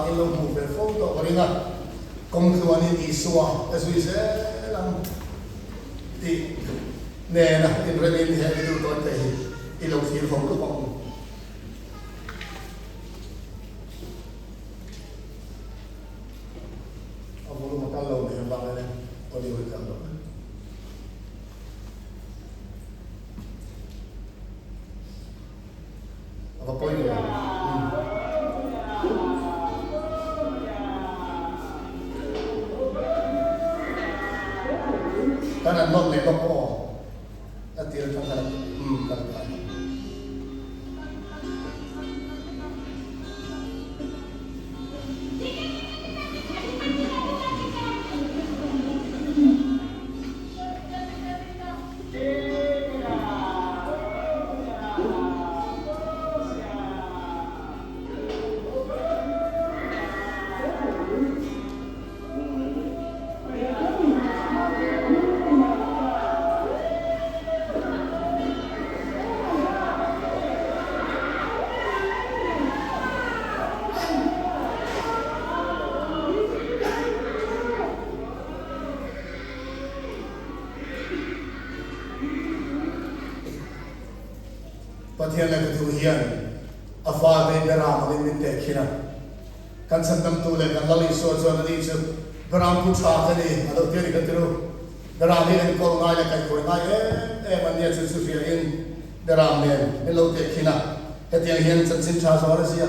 In lo hmuh ve fo tawh ka ring a, kawng tluanin Isua ka zui zel ang tih nena inremin he video tawi te hi i lo thlir ho lup ang u. A volume a kal lo nen avangin audio hi kal lo. A va pawi ve. Kan an nawt leh bawk aw. A tir atang khan umm kal ta. Pathian leh ka duh hian a fate Beram angin min teh khin a. Kan chhandamtu leh kan Lal Isua chuan ani chu Beram pu tha ka ni a lo ti a ni ka ti ru. Beram hi enkawl ngai leh kaihkawi ngai em em an nia chu chu hriain Beram nen min lo teh khin a. Hetiang hian chanchin tha zawh a zia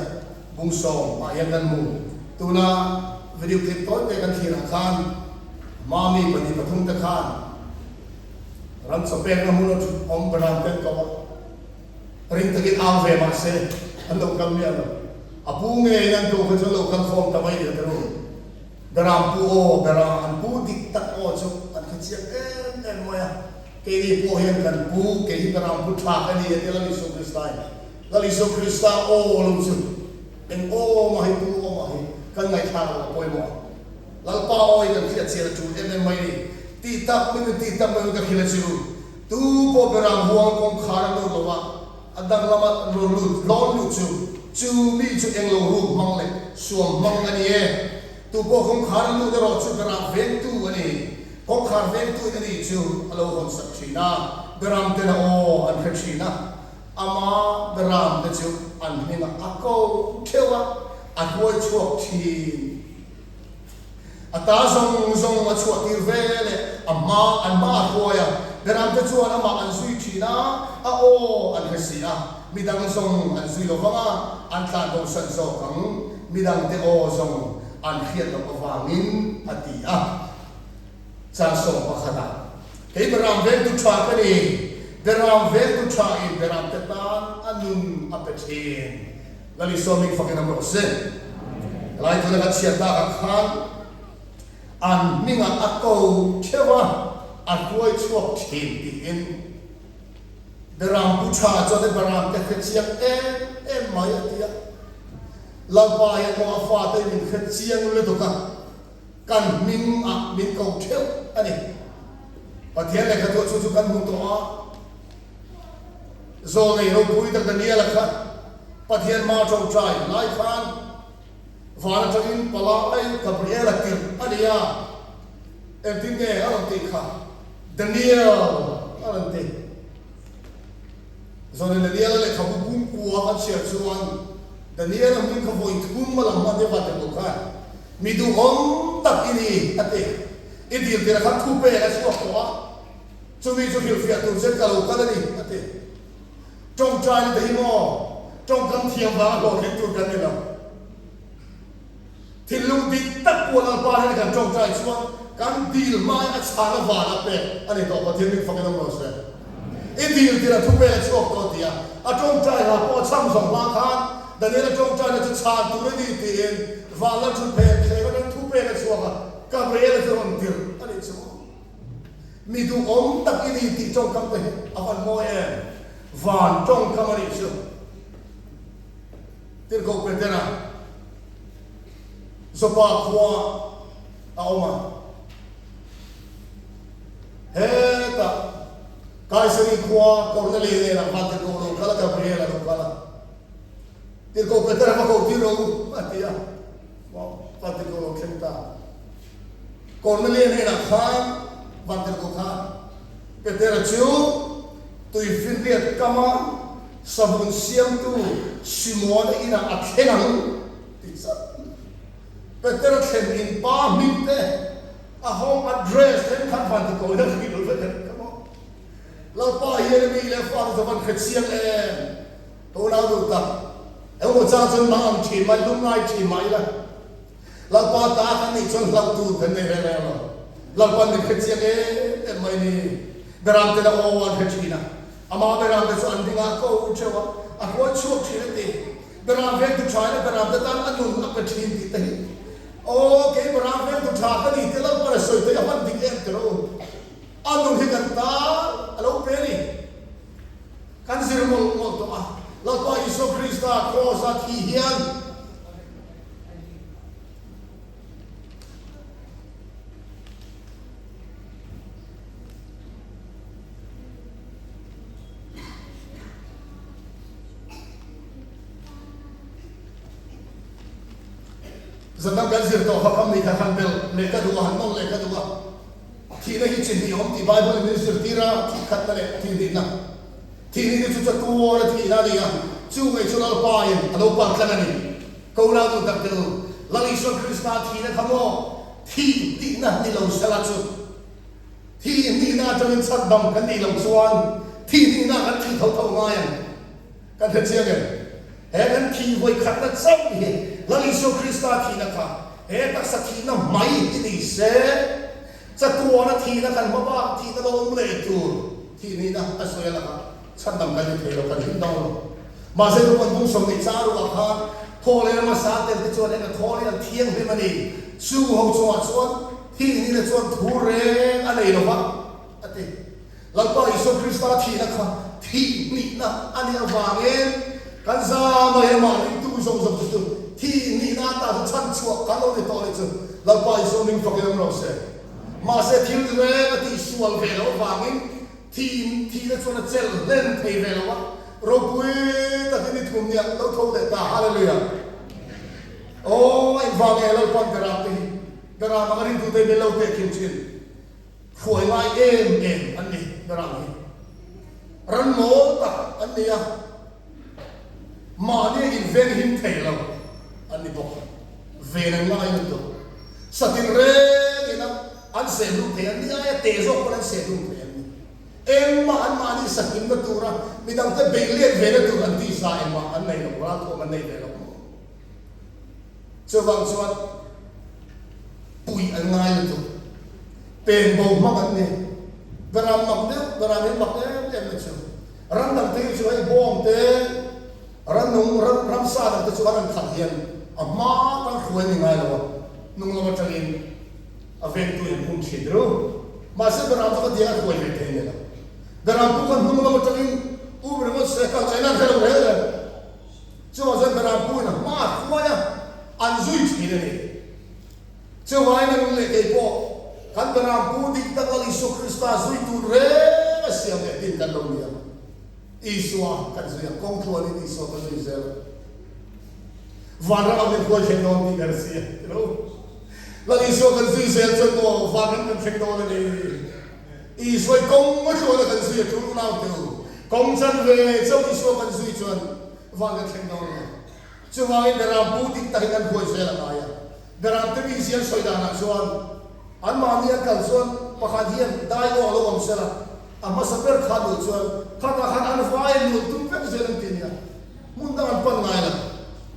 bung sawm ah hian kan hmu. Tuna video clip tawi te kan thlir ah khan Mami 2 3 te khan ram chawpekna hmun a thut awm Beram ten ko a, ring takin au ve mah se an lo kal miah lo. A pu ngeiin an ko kha chu an lo kal khawm ta mai leh ta ru. Beram pu aw, Beram an pu dik tak aw chu an kha chiang em em mai a. Keini pawh hian kan pu, kei hi Beram pu tha ka ni a ti Lal Isua Krista in. Lal Isua Krista aw lo chu eng aw mah hi tu aw mah hi kan ngaihthlak loh a pawimawh a. Lalpa awi kan hriat chian a tul em em mai ni. Tih tak mai tih tak mai ka hrilh a chu. Tu pawh beram huang kawngkhar a lut lo a, a dang lama rawn lut lawn lut chu, chu mi chu englo ruk hmang leh suam hmang a ni e. Tu pawh kawngkhar a lut erawh chu beram vengtu a ni. Kawngkhar vengtu in a ni chu a lo hawn sak thin a, beram ten a aw an hre thin a, ama beram te chu an hmingah a ko theuh a, a hruai chhuak thin. A ta zawng zawng a chhuah tir ve leh a hma an hma a hruai a, Beramte chuan amah an zui thin a, a aw an hre si a, midang zawng an zui lo vang a, an tlan bosan zawk ang, midangte aw zawng an hriat loh avangin a ti a. Chang 11 ah, Kei Beram vengtu tha ka ni, Beram vengtu tha in Beramte tan a nun a pe thin. Lal Isua hming fakin awm rawh se. Helai tuna ka chhiat takah khan an hmingah a ko theuh a, a hruai chhuak thin tiin Beram pu tha chuan he Beram te hre chiang em em mai a ti a. Lalpa hian maw a fate min hre chiang lutuk a, kan hmingah min ko theuh a ni. Pathian lehkha chu chu kan hmu tawh a. Zawnei ropui tak Daniela kha Pathian hma ṭawngṭai lai khan van aṭangin palai Gabriela tirh a ni a, engtin nge a rawn tih kha? Daniel a rawn ti. Zawnei Daniela lehkhabu pumkua kan chhiar chuan Daniela hming kha vawi thum a lang hman deuh a tirh khan mi duhawm tak i ni a ti. I dil tirh khan thu pek a chhuak tawh a. Chumi chu hrilhfiah tur chuan ka lo kal a ni, a ti. Tawngtaina te hi maw tawngkam thiam vanga hlawhtling tur kan ni lo. Thinlung dik tak pawh Lalpa hnena kan tawngtai chuan kan dil hmain a chhana van a pek a ni tawh. Pathian min fakin awm rawh se. I dil tirh a thu pek a chhuak tawh a ti a. A tawngtai hla pawh a chham zawng hma khan Daniela tawngtaina chu chhan tur a ni tiin van la thut phen thleng atang thu pek a chhuak a, Gabriela chu rawn tirh a nih chu maw. Mi duhawm tak i ni tih tawngkam te hi a van mawi em? Van tawngkam a nih chu. Tirhkoh Petera Joppa khua a awm a. Hetah Kaisari khua Korneli hnenah van tirhkoh lo kal a, Gabriel a lo kal a. Tirhkoh Petera va koh tir rawh u a ti a. Vantirhkoh lo thleng ta. Kornelia hnenah khan Vantirhkoh khan Petera chu tuifinriat kama savun siamtu Simona inah a thleng ang tih zat. Petera thlen in pa hming te, a home address thenkhat Vantirhkoh in a hrilh vek a ni ka maw. Lalpa hian a mi leh fate chu a van hre chiang em? Ka unau duh tak, engemaw chang chuan mang ang thin mai, lungngai thin mah ila, Lalpa ta kan nih chuan hlauh tur kan nei reng reng lo. Lalpa'n min hre chiang em em mai ni. Beram te la aw an hre thin a, amah beram te chu an ringah ko theuh a, a hruai chhuak thin a ti. Beram vengtu tha ina beram te tan a nun a pe thin tih te hi aw kei beram vengtu tha ka ni tih Lalpa'n a sawi theih a hman dik em tiraw u. A nun hi kan tan a lo pe a ni. Kan zir mawlh mawlh tawh a, Lalpa Isua Krista Kraws-a thi hian Zan dang kan zir tawh kha kham ni kha han belh leh ka duh a, han nawn leh ka duh a. Thihna hi chi hnih awm tih Bible in min zirtir a, thih khatna leh thih hnihna. Thih hnihna chu chatuan a thihna a ni a, chu ngei chu Lalpa in a lo pan tlang a ni. Ko nau duh tak teh u, Lal Isua Krista thihna kha maw thih hnihna ni lo sela chu thih hnihna atangin chhatdam kan nih loh chuan thih hnihna kan thih tho tho ngai ang. Kan hre chiang em? He kan thih vawi khatna chauh hi Lal Isua Krista thihna kha he taksa thihna mai hi ni se, chatuana thihna kan hma bak thihna lo awm leh tur thih nihna a sawi a lakah chhandam kan ni thei lo, kan hlim dawn lo. Mahse tu kan bung 20 char ruah khan thaw leh rama sa tel te chuan eng a thaw leh an thianghlim a ni. Chu ho chungah chuan thih nihna chuan thu reng a nei lo va, a ti. Lalpa Isua Krista thihna kha thih nihna a nih avangin kan zama hi amah ringtu zawng zawng chu chu thih nihna ata chu chhan chhuah kan lo ni tawh anih chu Lalpa Isua hming fakin awm rawh se. Mahse thil reng a tihsual ve loh avangin thih thihna chuan a chelh hlen thei ve lo a, ropui takin ni thum nia lo tho leh ta. Hallelujah! Aw engvang nge Lalpa'n Beram te hi Beram anga ringtute hi min lo tehkhin thin? Hruai ngai em em an ni Beram hi. Ran mawl tak an ni a, mahni a inveng him thei lo an ni bawk. Ven an ngai lutuk. Satin reng ina an seh hlum thei an ni aia teh zawk pawn an seh hlum thei an ni. Engmah an mahni sahimna tura midangte beih let ve na tur an tisa engmah an nei lo, ralthuam an nei ve lo. Chuvang chuan puih an ngai lutuk. Pen bo hmang an ni. Beram mak deuh, beram hi mak em em na chu. Ram dang te hi chu hei bawng te, rannung, ram, ramsa dang te chu an rawn khalh hian a hma tan hruai ni ngai lo a, hnung lam atangin a vengtu in hum thin ru. Mahse beram chu ka tiang a hruai ve thei ni lo. Beram pawh khan hnung lam atangin um ringawt se kal china an hre lo rel reng. Chuvang chuan Berampu in a hma a hruai a, an zui thin a ni. Chuvangin a nung leh kei pawh kan Berampu dik tak Lal Isua Krista zui tur reng a siam leh tin kan lo ni ang. Isua kan zui ang, kawng tluanin Isua ka zui zel ang. Vanram ah min hruai thleng dawn tih ka hre si a, ti lo. Lal Isua kan zui zel chuan maw vanram kan thleng dawn a ni. Isua i kawng a tluan a kan zui a tul unau te u. Kawng chan ve chauh Isua kan zui chuan van kan thleng dawn lo. Chuvangin Beram pu dik takin an huai zel a ngai a. Beram te mi zial sawi danah chuan anmahni an kal chuan pakhat hian dai awk lo awm sela a hmasa ber kha duh chuan khatah khan an vai lun tum vek zel an ti nia. Hmun dang an pan ngai lo.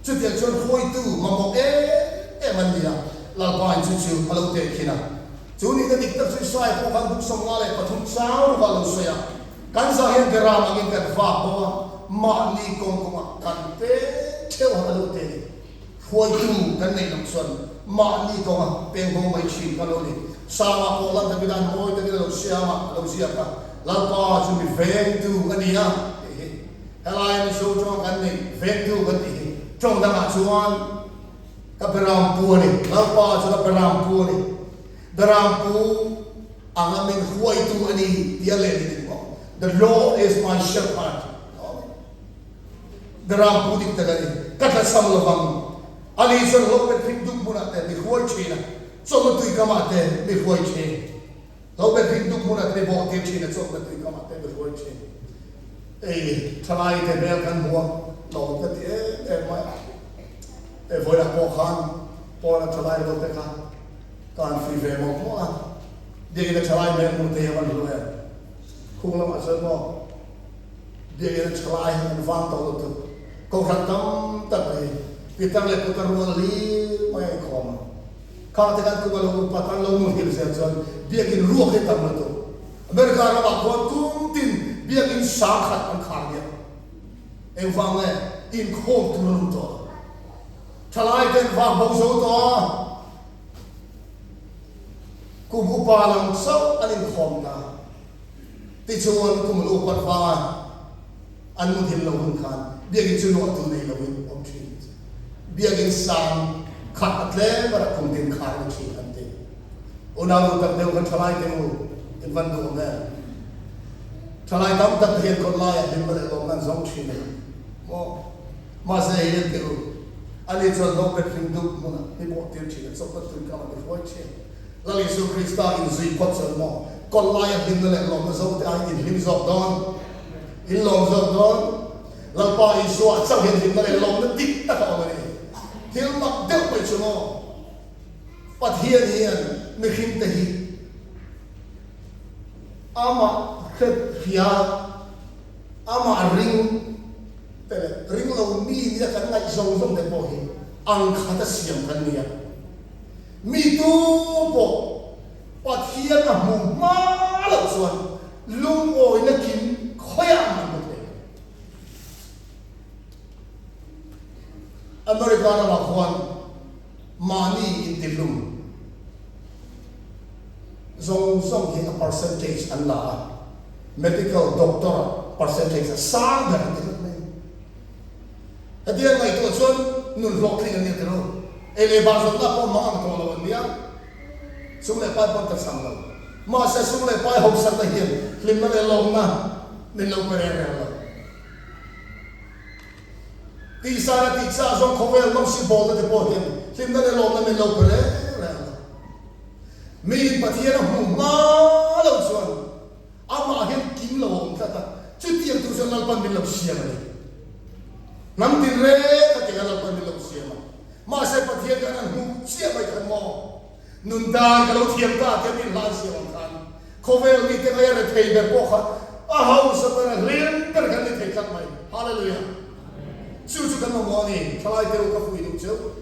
Chutiang chuan hruaitu mamawh em em an ni a, Lalpain chu chu a lo teh khin a. Chu nihna dik tak chu Isaiah pawh khan buk 53 chau ruka a lo sawi a, Kan zah hian Beram angin kan vak bo a, mahni kawng kawngah kan pe theuh a lo teh ni. Hruaitu kan neih loh chuan mahni kawnga peng bo mai thin kha lo ni. Sangah pawh Lal Davida'n mawi takin a lo siam a, a lo ziak a, Lalpa chu mi vengtu a ni a tih hi. Helaia Mizo tawnga kan neih vengtu kan tih hi tawng dangah chuan ka Berampu a ni, Lalpa chu ka Berampu a ni, Berampu anga min hruaitu a ni tih a leh ni ni maw? The Lord is my shepherd. Berampu dik tak a ni, ka tla cham lovang. Ani chuan hlawh pet hlim duk hmunah. hruai thin a, chawlhna tui kamah te mi hruai thin. Lo bet ring duk hmunah te mi bawh tir thin a, chawlhna tui kamah te mi hruai thin. Ei, thalai te hmel kan hmu a, lawm ka ti em em mai a. Hei vawilah pawh khan Paula thalai rual te kha ka han fui ve mawlh mawlh a, Biakina thalai hmel hmuh te hi a van hlu em? Khung lamah chuan maw Biakina thalai an vang tawh lutuk, Kohhran tam tak hi pitar leh putar rual hlir mai a inkhawm a. Khang te khan kum a lo upat an lo muhil zel chuan Biakin ruak hi tam lutuk. America ramah khuan kum tin Biakin 10,000 an khar diak. Engvang nge inkhawm tur an awm tawh lo. Thalai ten vak bo zo tawh a, kum upa lam chauh an inkhawm ta. Tichuan kum an upat vanga an muhil lo hun khan Biakinn chu luahtu nei loin awm thin. Biakinn sang khat a tlem ber a kum tin khar ni thin an ti. Unau nu tak deuh khan thalai te u in van duh awm em? Thalai tam tak te hian kawt laiah hlimna leh lawmna an zawng thin a maw? Mahse hei en teh u, ani chuan lo bet hlim dup hmunah mi pawh tir thin a, chawhna tui kamah mi hruai thin. Lal Isu Krista inzui phawt chuan maw kawt laia hlimna leh lawmna zo te aiin in hlim zawk dawn? In lawm zawk dawn? Lalpa Isua chauh hian hlimna leh lawmna dik tak a awm a ni. Thil mak deuh mai chu maw Pathian hian mihringte hi amah hria, amah ring te leh ring lo mi nia kan ngaih zawng zawng te pawh hi ang khat a siam kan ni a. Mi tu pawh Pathian a hmuh hma loh chuan lungawina kim khawiah mah an hmu thei lo. America ramah khuan mahni intihlum zawng zawng hi a percentage an la a, medical doctor ah percentage a sang ber an ti tlat mai a ni. Hetiang ngaihtuah chuan nun hlawhtling an ni a tilo. Ei leh bar zawtna pawh mang ang tawh lo an nia, sum leh pai pawn ka chang lo. Mahse sum leh pai hausakna hian hlimna leh lawmna min lo pe reng reng lo. Tihsana tihchah zawng khawvel nawmsih bawlna te pawh hian hlimna leh lawmna min lo pe reng reng lo. Miin Pathian a hmuh hma lo chuan amah hian kim lo a awm tlat a, chutiang tur chuan Lalpan min lo siam a ni. Hnam tin reng a tia Lalpan min lo siam a, mahse Pathian khan an hmuh chiah mai khan maw? Nun dan ka lo thiam ta tia min hlan siam ang khan khawvel mite ngaia rethei ber pawh kha a hausa ber a hlim ber kan ni thei tlat mai. Hallelujah! Chu chu kan mamawh a ni. Thalai deuh ka fuih duh cheu.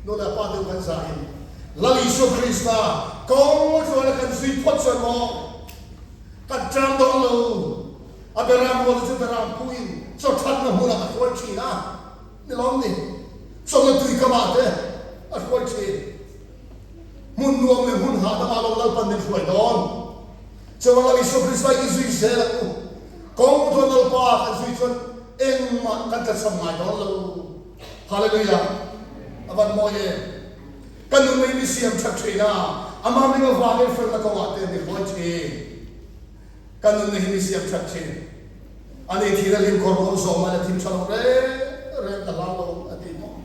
Nu leh pa deuh kan zahin Lal Isua Krista kawng tluana kan zui phawt chuan maw kan ṭang dawn lo. A beram rual chu beram puiin chaw ṭhatna hmunah a hruai ṭhin a. Ni lawm ni? Chawlhna tui kamah te a hruai thin. Hmun nuam leh hmun hahdamah lo Lalpan min hruai dawn. Chuvang Lal Isua Krista i zui zel ang u. Kawng chuan Lalpa kan zui chuan engmah kan tlachham ngai dawn lo. Hallelujah! A van mawi em! Ka nun hi mi siam that thin a, amah min avangin felna kawngah te mi hruai thin. Ka nunna hi mi siam that thin. Ani thil a hlim khawr ruam zawh mai la thim tha lo reng reng ka hlau lo a ti maw.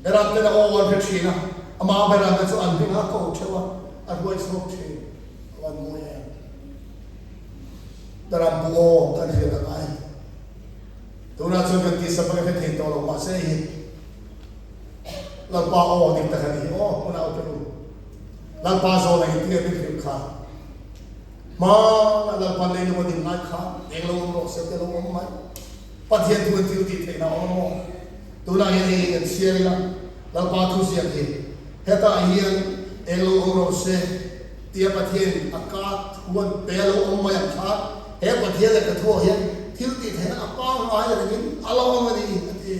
Beram ten a aw an hre thin a, amah beram te chu an hming a ko theuh a, a hruai chhuak thin. A van mawi em. Beram pu aw kan hriat a ngai. Tunah chuan kan tisa pawh i hre thei tawh lo mahse hi Lalpa aw dik tak a ni hi aw unau te u. Lalpa zawhna in tinge min hrilh kha. Hmana Lalpa leilung a ding lai khan eng lo awm rawh se te lo awm mai. Pathian thu an thil tih theihna a awm maw? Tunah hian hei hi kan chhiar ila, Lalpa thu ziak hi hetah hian eng lo awm rawh se tia Pathian a ka thu an pe a lo awm mai ang kha, he Pathian leh ka thuah hian thil tih theihna a pangngai rengin a lo awm a ni a ti.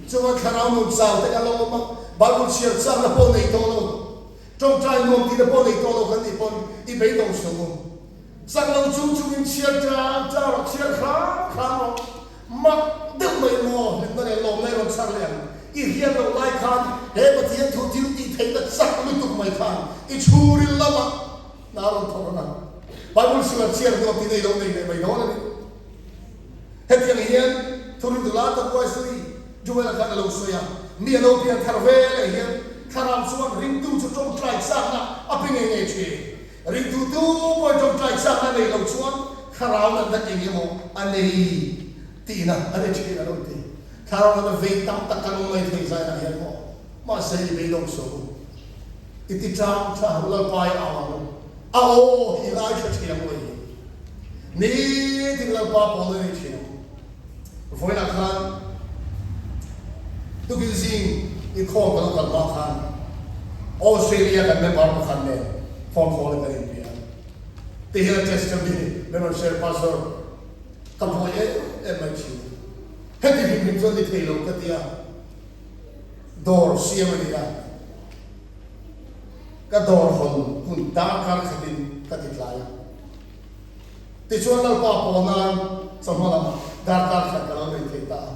Chuan thlarau nun chau te ka lo awm a, Bible chhiar chakna pawh nei tawh lo. Ṭawngṭai nuam tihna pawh nei tawh lo kan nih pawn i beidawng suh u. Chak lo chung chungin chhiar ṭang ṭang rawh, chhiar hram hram rawh. Mak deuh mai maw hlimna leh lawmna i rawn chhar leh ang. I hriat loh lai khan he Pathian thu thil tih theihna chak lutuk mai khan i chhuril lamah hna rawn thawk ang a. Bible sual chhiar nuam tihna i lo nei leh mai dawn a ni. Hetiang hian thurin dula tak Wesley Joel-a khan a lo sawi a, mi a lo pian thar ve leh hian. Thlarau chuan ringtu chu tawngtai chakna a pe ngei ngei thin. Ringtu tu pawhin tawngtai chakna nei lo chuan Thlarau natna eng emaw a nei tihna a ni thin a lo ti. Thlarau natna vei tam tak kan awm mai thei zainah hian maw? Mahse i beidawng suak u. I ti chang tha ang Lalpa i au ang u. A aw hi i ngaithla thin ang u hei hi. Nitin Lalpa pawl a nei thin ang u. Vawiinah khan tukin zing i khawm ka lo kal hma khan Australia kan member pakhat nen phone call in kan inbia. Tihian a testimony min rawn share Pastor ka buai em em mai thin a. Heti hrim hrim chuan ni thei lo ka tia. Dawr siam a ni a, ka dawr hawn hun darkar khatin ka ti tlai a. Tichuan Lalpa pawl nan chawhma lamah darkar khat ka lo nei thei ta a.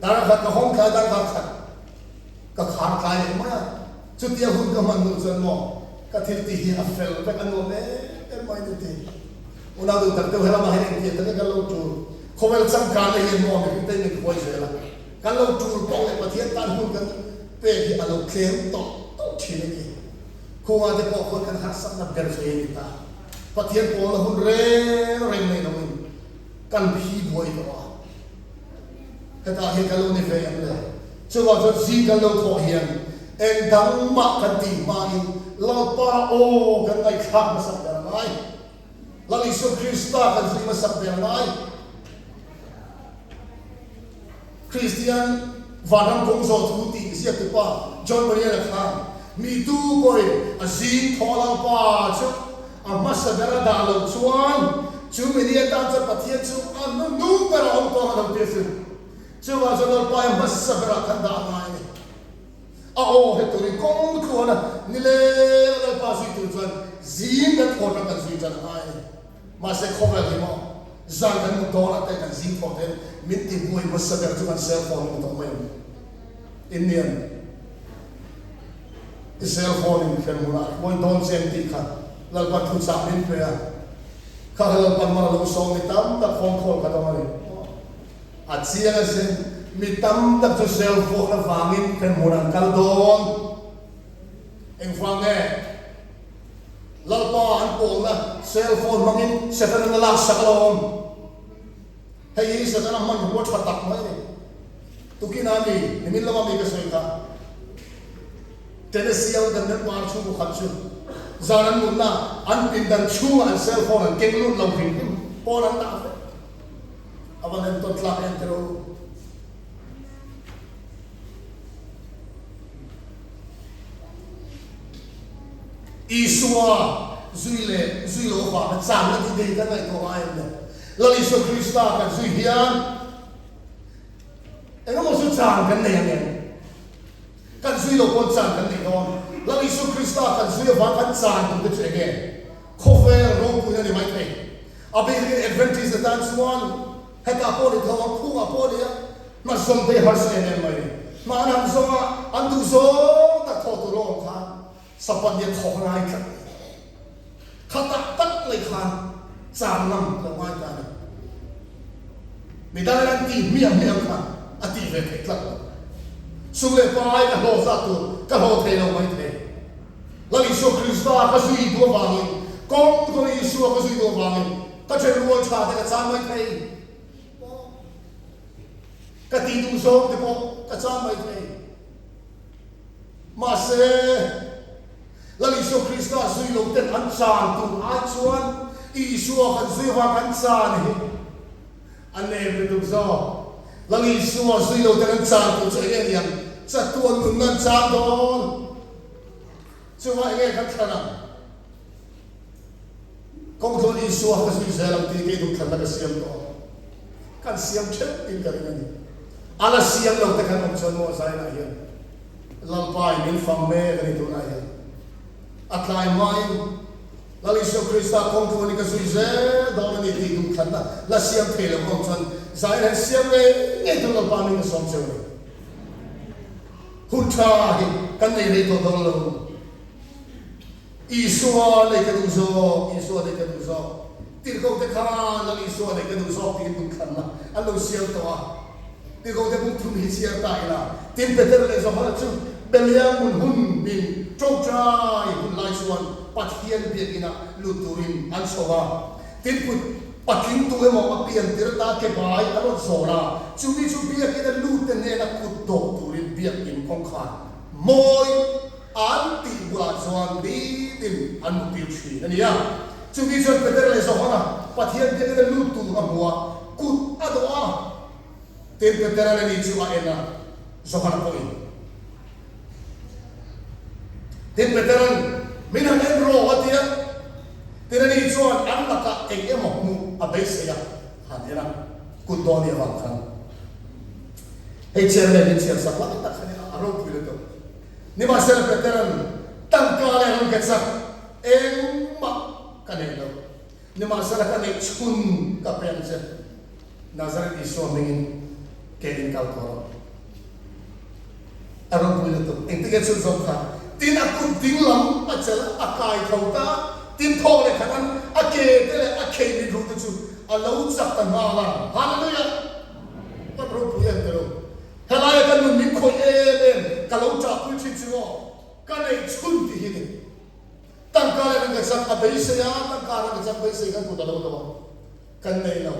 Darkar khat ka hawng tlai, darkar khat ka khar tlai leh mai a. Chutia hun ka hman hnu chuan maw ka thil tih hi a fel vek a nuam em em mai ni ti. Unau duh tak deuh helamah hian engtiang tak nge kan lo tul. Khawvel changkanna hian maw mihring te min huai zel a. Kan lo tul pawh leh Pathian tan hun kan pek hi a lo tlem tawh tawh thin a ni. Khungah te pawh khawn kan harsatna ber chu hei a ni ta. Pathian pawlna hun reng reng nei loin kan phi buai tawh a. Hetah hian kan lo ni ve em le? Chuvang chuan zing kan lo thawh hian eng dang mah kan tih hmain Lalpa aw kan ngaihthlak hmasak ber a ngai. Lal Isua Krista kan zui hmasak ber a ngai. Kristian vanram kawng zawh thu tih ziaktupa John Bunyan-a khan mi tu pawhin a zing thaw Lalpa chu a hmasa ber a dah loh chuan chu mi ni atan chuan Pathian chu a hnunung ber a awm tawh ang a lo ti a sin. Chuvang chuan Lalpa hi a hmasa berah khan dah a ngai a ni. A aw he turin kawng tluan a nileng Lalpa zui tur chuan zing kan thawn ram kan zui tan a ngai a ni. Mahse khawvel hi maw zan kan mut dawn ah te kan zing thawh ten min ti buai hmasa ber chu kan cell phone a ni tawh mai ang. Indian i cell phone in hrem hunah a hruai dawn che ang tih kha Lalpan thuchah min pe a, kha kha Lalpan mal a lo sawm mi tam tak phone call kha dawng a ni. A chiang asin, mi tam tak chu cell phone avangin hrem hunah an kal dawn. Engvang nge? Lalpa an pawlna cell phone hmangin Setana na laksak a lo awm. Hei hi Setana hmanrua tha tak mai a ni. Tukina mi, nimin lama mi ka sawi kha, Tennessee a kan member chhungkaw khat chu zan an mutna an pindan chhungah an cell phone an keng lut lo hrim hrim pawn an dah vek. A van entawn tlak em tiraw u. Isua zui leh zui loh avanga changna tih te hi kan ngaihtuah ngai em le? Lal Isua Krista kan zui hian engemaw chu chang kan nei ang em? Kan zui loh pawn chang kan nei dawn. Lal Isua Krista kan zui avang kan chang tur te chu eng nge? Khawvel ropuina ni mai thei. A bik Adventist atan chuan Hetah pawh ni tho ang, khungah pawh ni a, hma zawng te hi harsa em em mai ni. Hma an han zawng a, an duh zawng tak thawh tur awm khan Sapat nia thawk ngai tlat ni. Khatah tak mai khan chang ngam lo ngai ta a ni. Midang in an tih hmiah hmiah ang khan a tih ve theih tlat lo. Sum leh pai ka hlawh zat tur ka hlawh thei lo mai thei. Lal Isua Krista ka zui duh avangin, kawng tawng Isua ka zui duh avangin ka then rual tha te ka chang mai thei maw? Ka tih duh zawng te pawh ka chang mai thei. Mahse, Lal Isua Krista zui lo ten an chan tur ai chuan Isua kan zui avang kan chan hi a nem lutuk zawk. Lal Isua zui lo ten an chan tur chu eng nge niang? Chatuan nunna an chang dawn. Chuvang enge kan thlan ang? Kawngtlawn Isua ka zui zel ang tih kei duhthlanna ka siam tawh a. Kan siam theuh in ka ring a ni. A la siam lo te khan awm chuan maw Zainah hian Lalpa in min fang mek a ni tunah hian. A tlai hmain Lal Isua Krista kawngtlawn in ka zui zel dawn a ni tih duhthlanna la siam thei lo awm chuan Zainah hian siam ngei ngei tur Lalpa min ka sawm cheu a ni. Hun tha hi kan nei rei tawh dawn lo. Isua nei ka duh zawk, Isua nei ka duh zawk. Tirhkoh te khan Lal Isua nei ka duh zawk tiin duhthlanna an lo siam tawh a. Tirhkoh te buk thum hi chhiar ta ila, tin Peter leh Johana chu. Beliang mun hun min ṭawngṭai hun lai chuan Pathian biakina lut turin an chho a. Tin, kut patling tu emaw a pian tir ta ke bai a rawn zawn a, chumi chu biakina lute hnena kut dawh turin biakin kawngkhar mawi an tih bulah chuan nitin an mutir thin a ni a. Chumi chuan Petera leh Johana Pathian biakina lut tur a hmu a, kut a dawh a. Tin, Petera leh ni chu a en a, Johana pawhin. Tin, Petera'n, Min han en rawh, a ti a. Tin, ani chuan an lakah eng emaw hmuh a beisei a, han en a, kut dawn ni avang khan. Hei chairman in chhiar sak lai tak kha nia, a ropui lutuk. Nimahsela Petera'n, Tangka leh rangkachak engmah ka nei lo. Nimahsela ka neih chhun ka pe ang che. Nazareth Isua hmingin ke in kal tawh rawh. A ropui lutuk. Engtin nge chhun zawm kha? Tin a kut ding lam a chelh a, a kai tho ta. Tin thaw leh khat an a ke te leh a khei mit ruh te chu a lo chak ta nghal a. Hallelujah! Kan ropui em tilo. Helaia ka nun min khawih em em, ka lo ṭahpui ṭhin chu maw? Ka neih chhun tih hi ni. Tangka leh rangkachak a beisei a, tangka rangkachak beisei kan kut a lo lo a, kan nei lo.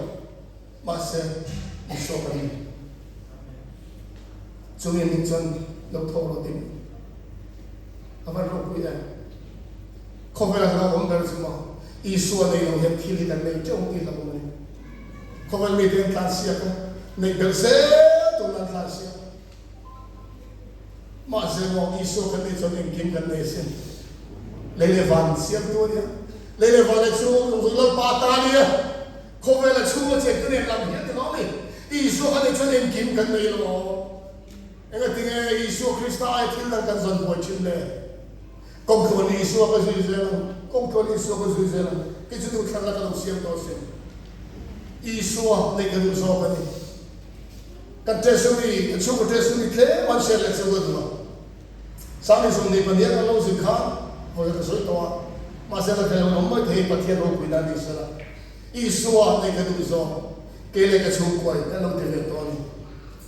Mahse, Isua kan ni. Chumi min chuan lo tho rawh ding. A van ropui em? Khawvela kan lo awm ber chu maw? Isua nei lo hian thil hi kan nei teuh tih hlauh awm a ni. Khawvel mite an tlansiak a, neih belh zel tur an tlansiak. Mahse maw Isua kan neih chuan engkim kan nei asin. Lei leh van siamtu a nia. Lei leh van leh chhung awm zawng Lalpa ta a nia. Khawvela chhunga cheng te nen lam hian ni lo mi. Isua kan neih chuan engkim kan nei lo. Engatinge Isua Krista aia thil dang kan zawn buai thin le? Kawngtluan Isua ka zui zel ang, kawngtluan Isua ka zui zel ang, kei chu duhthlanna ka lo siam tawh asin. Isua neih ka duh zawk a ni. Kan Treasury, kan chhungkaw Treasury tlem an share leh chu ka duh a. Sangni 20 pahnih kan lo zin khan vawi ka sawi tawh a, mahse la thei lo awm mai thei Pathian ropuina a ni sela. Isua neih ka duh zawk, kei leh ka chhungkuain kan lo ti ve tawh a ni.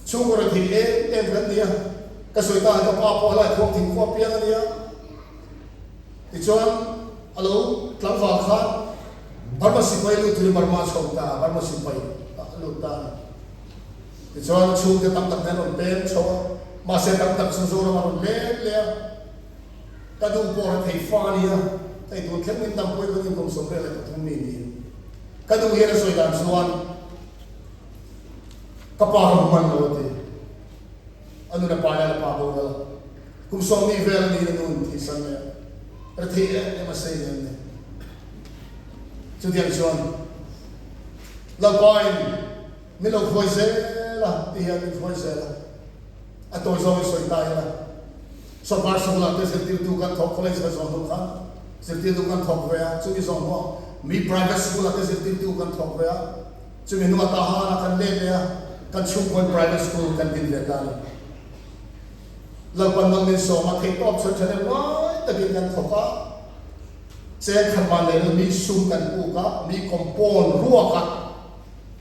Chhungkaw rethei em em kan ni a, ka sawi ta ka pa pawh helai khuang thing khua piang a nia. Tichuan a lo tlangval khan Burma sipai lut turin Burma a chho ta, Burma sipai a lut ta a ni. Tichuan chhungte tam tak nen a rawn peng chho a, mahse tam tak chu Zoram a rawn leng leh a. Ka duh pawh rethei fa a nia, hei tun thleng min dampui kan inkawm 23 mi ni. Ka duh hian a sawi dan chuan, Ka pa ka hmu hman lo a ti. A nun a pa hian a pa boral a. Kum 20 vel a niin a nu in thihsan mai a. Rethei em em a sei nen ni. Chutiang chuan Lalpain min lo hruai zel a ti hian min hruai zel a. A tawi zawngin sawi ta ila. Sawrkar sikul-ah te zirtirtu kan thawk, college ka zawng hnu khan zirtirtu kan thawk ve a, chumi zawng hnuah mi private school-ah te zirtirtu kan thawk ve a. Chumi hnuah Tahan-ah kan let leh a, kan chhungkawn private school kan din ve ta a ni. Lalpan mal min sawm a, theihtawp chhan ṭhahnem ngai takin kan thawk a, cheng khat mah nei lo mi sum kan puk a, mi compound ruaka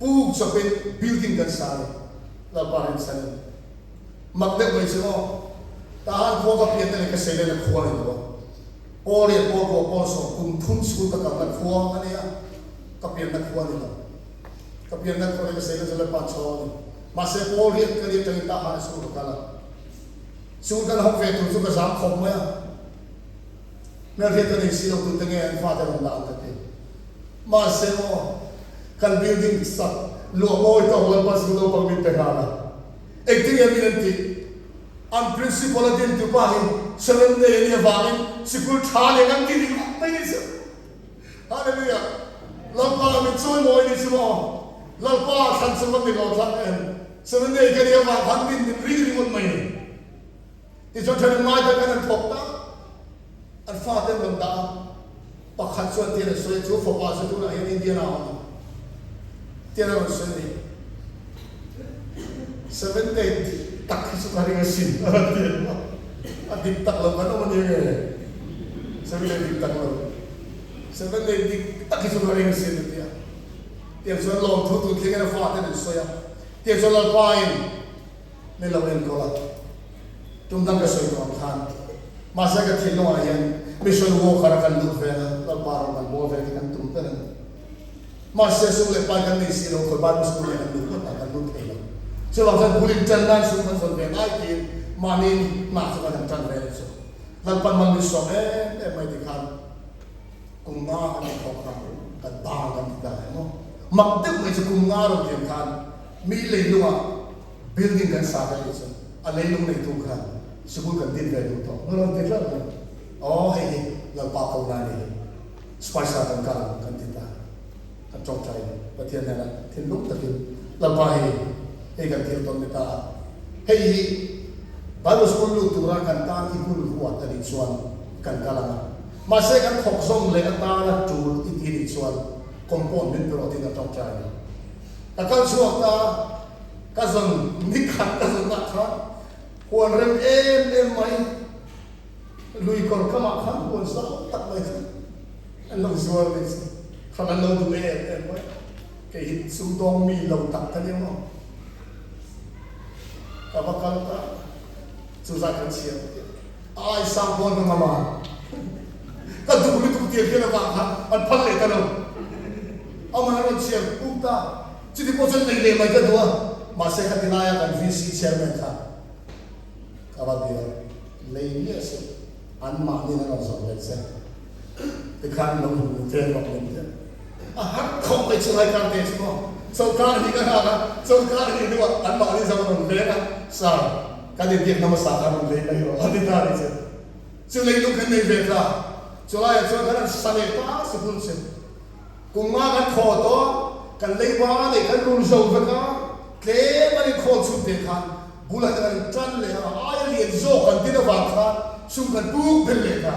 puk chawpin building kan sa a ni. Lalpa rinchhan a ni. Mak deuh mai chu aw, Tahan khua ka pian leh ka seilen a khua a ni lo a, Pawl leh Pawl kua Pawl sawm kum thum school ka kalna khua a ni a. Ka pianna khua a ni lo. Ka pianna khua hi ka sawi nasa Lalpa chhawng a ni. Mahse Paul hi ka ni atangin tah han a chhung ka kal a. Chhung kan hawk ve tur chu ka zam khawp mai a. Hmelhriat ka nei si lo tute nge an fate rawn dah ang ka ti. Mahse maw kan building sak luah mawi tawk Lalpa sikul naupang min pe nghal a. Engtin nge min an tih? An principal a din tu pa hi Seventh Day a nih avangin sikul tha leh an ti ringawt mai ni chu. Hallelujah! Lalpa min chawi mawi ni chu maw? Lalpa thlan chu va ni lo thlang em? Seven day ka nia vang khan min min ring ringawt mai ni. Tichuan ṭhahnem ngai tak khan an thawk ta. An fate an rawn dah a. Pakhat chuan tian a sawi a, chu fapa chu tunah hian Indiana a awm a. Tian a rawn sawi a ni. Seven day dik tak hi chu ka ring asin a rawn ti a. A dik tak lo kan awm a ni nge? Seven day dik tak lo. Seven day dik tak hi chu ka ring asin a ti a. Tiang chuan lawmthu tun thleng in a faten an sawi a. Tiang chuan Lalpain min lo enkawl a. Tum dang ka sawi tawh ang khan mahse ka thinlungah hian mission worker a kan lut vel a, Lalpa rawn kan bawl vel hi kan tum ber a ni. Mahse sum leh pai kan nei si lo, khawi Bible school leh kan lut ngawt ah kan lut thei lo. Chuvang chuan bul in tan nan sum kan zawn ve ngai tiin mahni hna chu kan han tan vel a chu. Lalpan mal min sawm em em mai ti khan kum nga kan inthawk kha kan bang kan ti ta emaw. Mak deuh mai chu kum nga rawn pian khan mi leilungah Building kan sa ka tih chu a leilung neitu khan sikul kan din ve duh tawh hmun rawn ti tlat mai. Aw hei hi Lalpa ko lai ni hi Spicer kan kal ang kan ti ta. Kan tawngtai Pathian hnenah thinlung takin Lalpa hei hei kan thil tawn ni ta a, hei hi Bible school lut tura kan tan i hun huat a nih chuan kan kal ang a, mahse kan thawk zawm leh atana tul i ti nih chuan compound min pe rawh tiin kan tawngtai a ni. Ka kal chhuak ta. Ka zawn nikhat ka zawn ah khan huan rem em em mai lui kawr kamah khan huan zau tak mai kha an lo zuar mai chu khan an lo duh em em mai kei hi sumdawng mi lo tak ka nia maw ka va kal ta chu zat kan chhiar ai sang pawn ka ngam a ka duh lutuk tir hian avang khan an phal leh ta lo amah rawn chhiar puk ta. Chuti pawh chuan nei leh mai ka duh a, mahse khati laia kan VC chairman kha ka va bia lei miah suh, anmahniin an rawn zawrh ve che, tikhan lo hmu ve rawh min ti a, a har khawp mai chu lai kar te chu maw, chawlhkar hi ka nghak a, chawlhkar hi hnuah anmahni zawng an rawn veng a, Sir, kan inbiakna hmasa kha rawn lei mai rawh a ti ta a ni chu. Chu leilung kan nei ve ta, chulaiah chuan kan han sa leh ta sikul chu. Kum nga kan thaw tawh, kan leiba leh kan rul zo vek a, tlem an inkhawl chhun te khan bul ah hian an intan leh a, aia lian zawk an din avang khan sum kan puk bel leh ta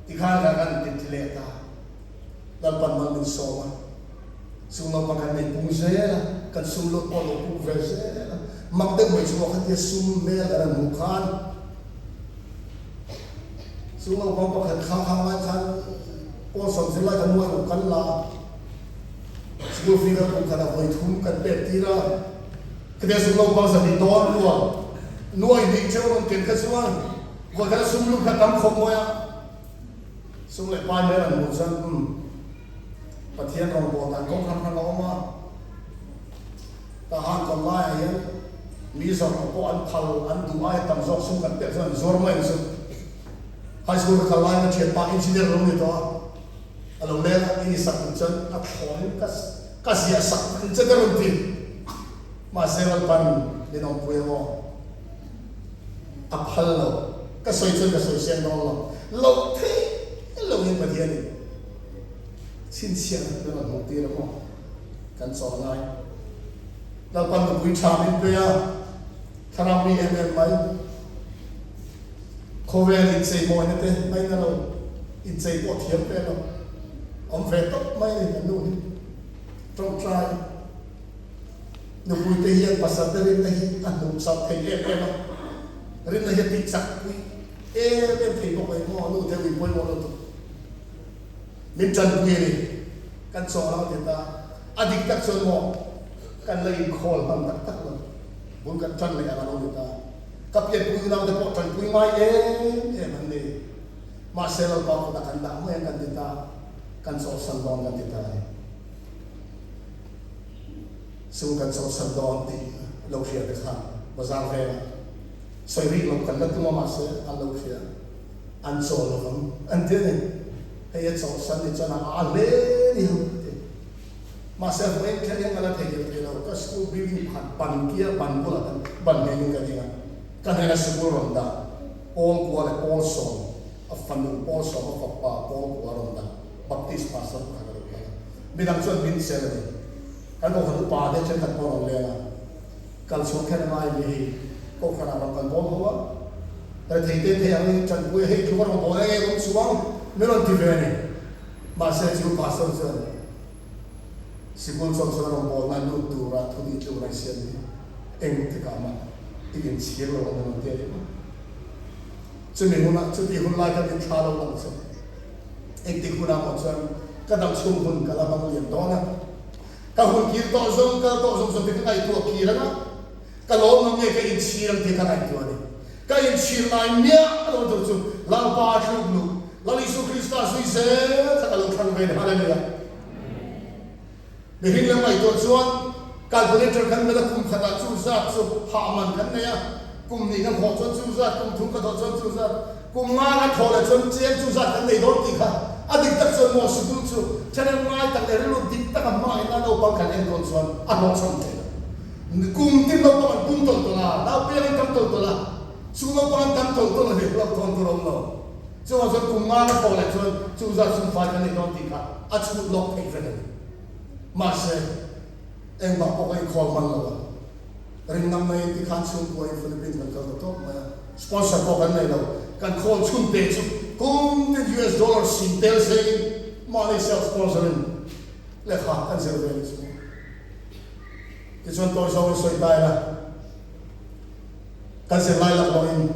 tikhan kan kan inti leh ta. Lalpan mal min sawm a, sum naupang kan nei pung zel a, kan sum lut pawh a lo puk ve zel a, mak deuh mai chu maw khatia sum hmel kan han hmuh khan sum naupang pakhat kha kha ngai khan Paul sawm zirlai kan nuai ruk kan la a, school fee kan kum khat ah vawi thum kan pek tir a, khatiang sum naupang zahnih dawn rua nuai hnih theuh rawn ken kha chuan vawi khat a sum lut kha tam khawp mawi a, sum leh pai mai an hmuh chuan umm Pathian rawngbâwl dan kawng hran hran a awm a, Tahan kawn laiah hian mi zawrh ang pawh an phal an duh aia tam zawk sum kan pek chuan an zuar mai ang chu. High school ka kal laiin ka thianpa engineer a lo ni tawh a, a lo leng a, i sak duh chuan a thlawhin ka ka ziah sak ang che ka rawn ti. Mahse Lalpan min awmpui ang aw. A phal lo. Ka sawi chuan ka sawi seng dawn lo. Loh theih lohin Pathianin chhinchhiahna min rawn hmuh tir ang aw. Kan chawl ngai. Lalpan nupui tha min pe a, thlarau mi em em mai. Khawvel inchei mawina te ngaina lo, inchei pawh thiam ve lo, awm ve tawp mai a ni kan nu hi. Tawngtai nupui te hian pasal te rinna hi a hnuh chak thei em em a, rinna hi a tih chak pui em em thei bawk a ni maw, nu te ui pawimawh lutuk min tanpui a ni, kan chawl ang a ti ta, a dik tak chuan maw kan la inkhawl hman tak tak lo, bul kan tan leh ang a lo ni ta. Ka pianpui unau te pawh tanpui ngai em em an ni. Mahse Lalpa kutah kan dah mai ang kan ti ta, kan chawlhsan dawn kan ti ta a ni. Chung kan chawlhsan dawn tih lo hria te khan bazar vengah sawi rik lo kan la tum a mahse an lo hria, an chawl lo vang an ti a ni. Hei a chawlhsan ni chuan a a hle ni ang an ti. Mahse vawiin thleng hian ka la theihnghilh thei lo, ka school building pakhat ban kia ban bulah kan ban nghengin ka ding a, ka hnena sikul rawn dah pawl kua leh pawl sawm, a fanu pawl sawm a fapa pawl kua rawn dah Baptist pastor pakhat a lo kal a, midang chuan min sel a ni. Kan kohhran upa te thenkhat pawh rawn leng a, kal chhuak kher a ngai mi hei kohhranah rawn kan bawl ho a, rethei te thei ang in tanpui a hei tluk a rawn bawl eng eng awm chuang min rawn ti ve a ni. Mahse chu pastor chuan sikul chawlh chuan rawngbawlna lut tura thu tih tluk raih siam hi eng tikah mah i inchhir lo ang rawn ti a ni maw? Chumi hunah chuti hun lai khan inthla lo lang chu engtik hunah maw chuan ka dam chhung hun ka la hmang lian dawn a, ka hun kir tawh zawng kal tawh zawng zawng te ka ngaihtuah kir ang a, ka lawm ang nge ka inchhir ang tih ka ngaihtuah a ni. Ka inchhir ngai miah lo tur chu Lalpa tluk luh, Lal Isu Krista zui zel kha ka lo thlang ve ni. Hallelujah. Mihring lam ngaihtuah chuan calculator kan bel a, kum khatah chu zat chu hah man kan nei a, kum hnih kan thawh chuan chu zat, kum thum ka thawh chuan chu zat, kum nga kan thawh leh chuan chiang chu zat kan nei dawn tih kha a dik tak chuan maw sikul chu thahnem ngai tak leh rilru dik taka hmain a naupang kan enkawl chuan a hlawhchham thei lo. Kum tin naupang an pum tawlh tawlh a, naupiang an tam tawlh tawlh a, chu naupang an tam tawlh tawlh a ni hlauhthawn tur a awm lo. Chuvang chuan kum nga ka thawh leh chuan chu zat sumfai kan nei dawn tih kha a chhut lawk theih vek a ni. Mahse, engmah pawh ka inkhawl hman lo a, ring ngam mai tikhan chhungkua in Philippines kan kal ta tawp mai a, sponsor pawh kan nei lo, kan khawl chhun te chu kum tin US dollar sing tel sengin mahni self sponsor in lehkha kan zir ve a ni chu. Tichuan tawi zawngin sawi ta ila, kan zirlai laklawhin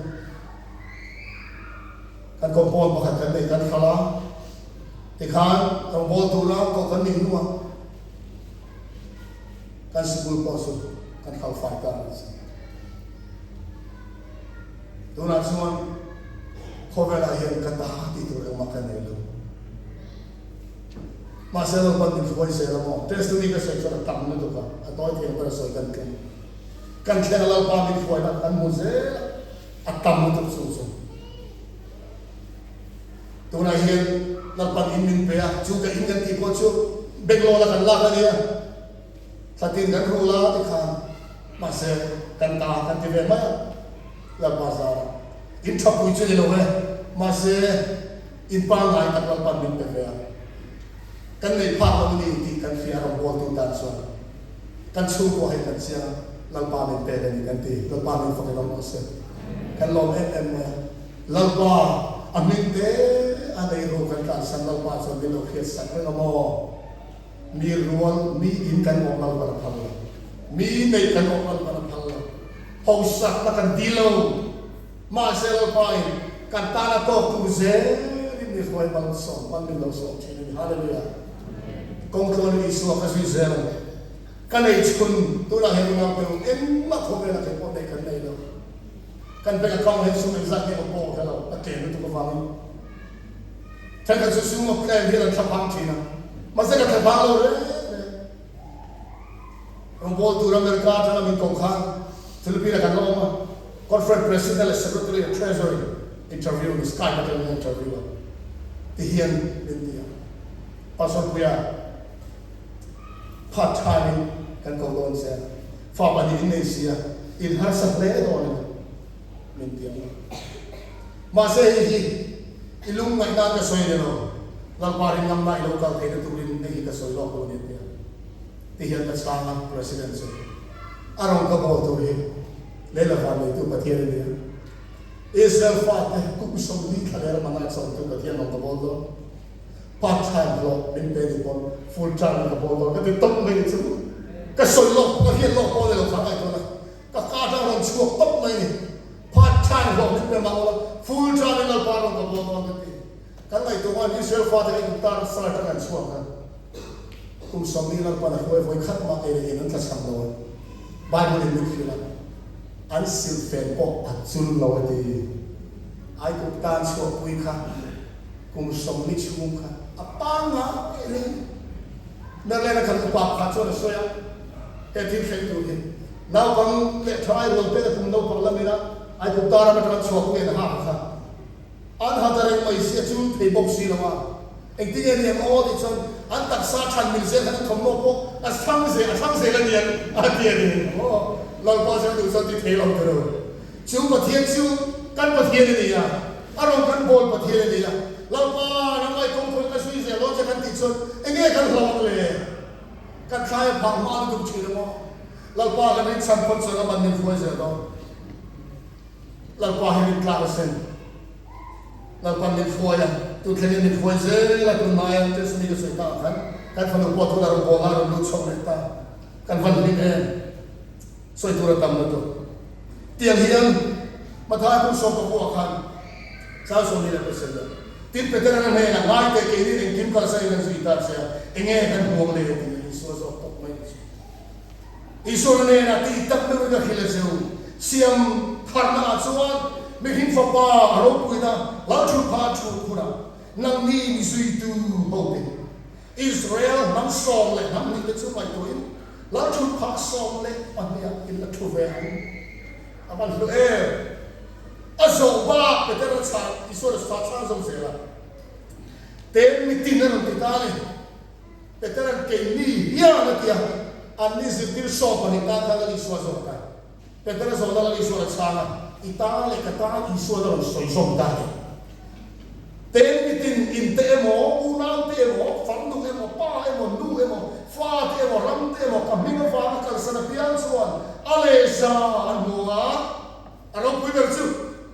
Kan compound pakhat kan neih kan hral a, tikhan rawngbawl tura koh kan nih hnuah kan sikul pawh chu kan hral fai ta a ni. Tunah chuan khawvelah hian ka ta tih tur engmah ka nei lo. Mahse Lalpan min hruai zel a maw? Testimony ka sawi chuan a tam lutuk a, a tawi thei ang ber a sawi kan tum. Kan thleng a Lalpa min hruaina kan hmu zel a. A tam lutuk chu chu. Tunah hian Lalpan in min pe a, chu ka in kan tih pawh chu bank loan a kan lak a nia. Thlatin kan rul a tikhan mahse kan ta kan ti ve mai a Lalpa zara. In tha pui chu ni lo e, mahse in pangngai tak Lalpan min pe ve a. Kan neih phak lo a ni tih kan hria a rawngbawltu tan chuan. Kan chhungkua hi kan chiang a, Lalpa min pek a ni kan ti. Lalpa min fak in awm rawh se. Kan lawm em em mai a. Lalpa a hming te a nei ru kan tlansan Lalpa chuan min lo hriat sak reng a maw? Mi rual, mi in kan awm Lalpan a phal lo. Mi neih kan awm Lalpan a phal lo. Hausakna kan dil lo. Mahse Lalpa in kan tana tawk tur zelin mi hruai malsawm, mal min lo sawm thin a ni. Hallelujah. Kawng tluanin Isua ka zui zel ang. Ka nei chhun, tunah hian unau te u, engmah khawvelah kei pawh nei kan nei lo. Kan bank account hian sum engzat nge awm pawh ka hre lo, a tlem lutuk avangin. Thenkhat chu sum a plan hian an thlaphang thin a, mahse ka thlaphang lo reng reng. Rawngbâwl tur America atanga min koh khan Philippine ah kan la awm a, Conference President leh Secretary leh Treasury interview ni Skype atangin interview a ti hian min ti a. Pastor Puia part time in kan ko dawn che a, fa pahnih in nei si a, in harsa hle dawn a ni min ti ang a. Mahse hei hi i lungngaih nan ka sawi ni lo, Lalpa ringamna i lo kal theihna turin hei hi ka sawi lawk lo a ni a ti a. Ti hian ka chhang a, President chu a rawn ka bawl tur hi lei la van neitu Pathian a ni a, Israel fate kum 40 thla leh ram anga chawmtu Pathian rawn ka bawl dawn, part time hlawh min pe ni pawn full time in ka bawl dawn ka ti tawp mai chu ka sawi lawk ka hriat lawk pawh a ni lo kha ngaihtuah na ka ka atang rawn chhuak tawp mai a ni, part time hlawh min pe mah ula full time in Lalpa rawn ka bawl dawn ka ti. Kan ngaihtuah khan Israel fate kha Egypta ram sal atang an chhuak a, kum 40 Lalpan a hruai vawi khat mah ei leh in an tlachham lo a, Bible in min hrilh a, an silhfen pawh a chul lo a ti. Aigupta an chhuahpui kha kum 40 chhung kha a pangngai reng. Merlena khan upa pakhat chuan a sawi a, he thil thleng tur hi naupang leh thalai rual pek a kum naupang lamina Aigupta ram atang an chhuahpui an hak kha. An ha ta reng mai si a chul thei bawk si lo a, engtin nge ni ang aw tih chuan an taksa than mil zel khan an thawmhnaw pawh a thlang zel a thlang zel a niang a ti a ni. Aw Lalpa chuan duh chuan ti thei lo tiro. Chu Pathian chu kan Pathian a ni a, a rawn kan bawl Pathian a ni a, Lalpa nangmah i kawngkhawih ka zui zel dawn che kan tih chuan enge kan hlauh ang le? Kan thlai a phah hma lutuk thin a maw? Lalpa kan rinchhan phawt chuan aman min hruai zel dawn. Lalpa hi min tlak asin. Lalpan min hruai a, tu thlengin min hruai zel a, tunlaia Testimony ka sawi takah khan kan fanu pawh tunah rawn bawlna a rawn lut chhuak leh ta. Kan van hlim em? Sawi tur a tam lutuk. Tiang hian Mathai kum 14 ah khan chang 27 a Tin Petera na hnenah ngai teh keini engkim kalsan in kan zui ta che a, enge kan huang le tiin Isua zawk tawp mai chu. Isua hnenah tih tak deuhin ka hrilh a che u, siam. Harhna ah chuan mihring Fapa a ropuina Lalthutpha a thut hunah nangni mi zuitu hote Israel hnam 12 te chu ngaihtuahin Lalthutpha 12 ah in la thu ve ang. A van hlu em! A zawh bak Peter a chhah Isua leh chhah chhang zawm zel a. Ten mitin a rawn ti ta a ni. Petera'n keini hian a ti a, anni zirtir 12 tan khan Lal Isua zawk ta. Petera zawhna Lal Isua la chhang a, I tan leh ka tan Isua'n a rawn sawi zawm ta a ni. Ten mitin in te emaw, unau te emaw, farnu emaw, pa emaw, nu emaw, fa te emaw, ram te emaw ka hming avanga kalsan apiang chuan a lehza an hmu ang a, A ropui ber chu